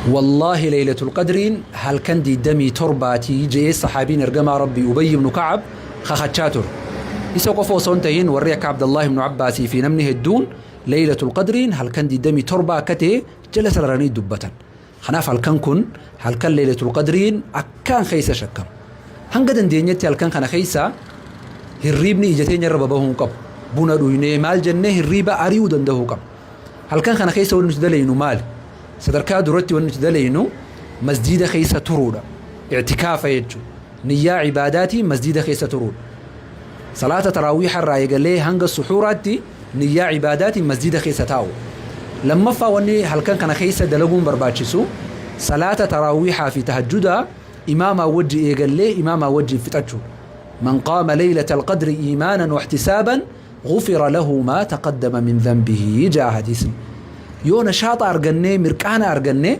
Wallaahi Laylatul Qadriin halkan 27ti je'ee saxaabiin ergamaa Rabbii Ubayy ibnu Kacab kakachaa ture. Isa qofa osoo hin tahin warri akka Abdallaah ibnu Abbaasii fi namni hedduun Laylatul Qadriin halkan 27 akka ta'e jala sararanii dubbatan. Kanaaf halkan kun halkan Laylatul Qadriin akkaan keessa shakkama. Hanga dandeenyetti halkan kana keessa hirriibni ija teenya irra babahuu hin qabu. Buna dhuynee maal jennee hirriiba ari'uu danda'uu qabna. Halkan kana keessa wanni nuti dalaynu maali? Sadarkaa duratti wanni nuti dalaynu masjiida keessa turuudha. I'tikaafa jechuudha. Niyyaa ibaadaatiin masjiida keessa turuudha. Salaata taraawiiha irraa eegalee hanga suhuuraatti niyyaa ibaadaatiin masjiida keessa taa'u. Lammaffaa wanni halkan kana keessa dalaguun barbaachisu salaata taraawiihaa fi tahajjudaa imaamaa wajji eegallee imaamaa wajjin fixachuudha. Man qaama leeylata alqadri iimaanan wahtisaaban ghufira lahu maa taqaddama min dhanbihi ja'a hadiisni. Yoo nashaaxa argannee mirqaana arganne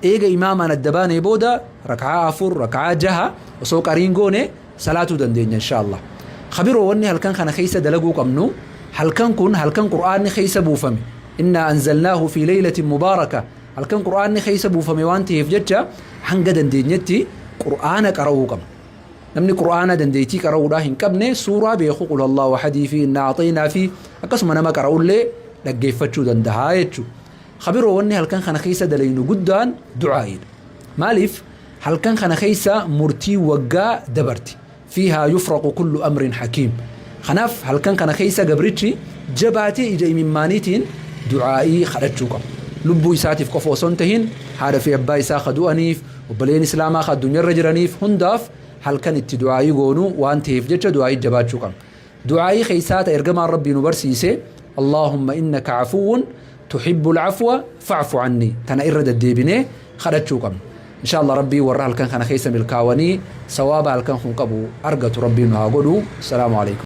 eega imaamaan adda baanee booda rak'aa 4 rak'aa 6 osoo qariin goone salaatuu dandeenya insha Allah. Ka biroo wanni halkan kana keessa dalaguu qabnu halkan kun halkan Qur'aanni keessa buufame innaa anzalnaahu fi laylatin mubaaraka halkan Qur'aanni keessa buufame waan ta'eef jecha hanga dandeenyetti Qur'aana qara'uu qabna. Namni Qur'aana dandeettii qara'uudhaa hin qabne suuraa beeku qul Allahu ahadii fi innaa axaynaa fi akkasuma nama qara'ullee dhaggeeffachuu danda'a jechuudha. Ka biroo wanni halkan kana keessa dalaynu guddaan du'aa'iidha. Maaliif halkan kana keessa murtii waggaa dabarti. Fiihaa yufraqu kullu amrin hakiim. Kanaaf halkan kana keessa gabrichi jabaatee ija imimmaaniitiin du'aa'ii kadhachuu qaba. Lubbuu isaatiif qofa osoo hin tahin haadha fi abbaa isaa ka du'aniif, obboleen islaamaa ka addunyaarra jiraniif hundaaf halkan itti du'aa'ii goonu waan ta'eef jecha du'aa'ii jabaachuu qabna. Du'aa'ii keessaa ta ergamaan Rabbii nu barsiise Allaahumma innaka afuwwun tuhibbul afwa fa'fu anni tana irra deddeebinee kadhachuu qabna. Insha Allah Rabbii warra halkan kana keessa milkaawanii sawaaba halkan kun qabu argatu Rabbiin nu haa godhu. Assalaamu alaikum.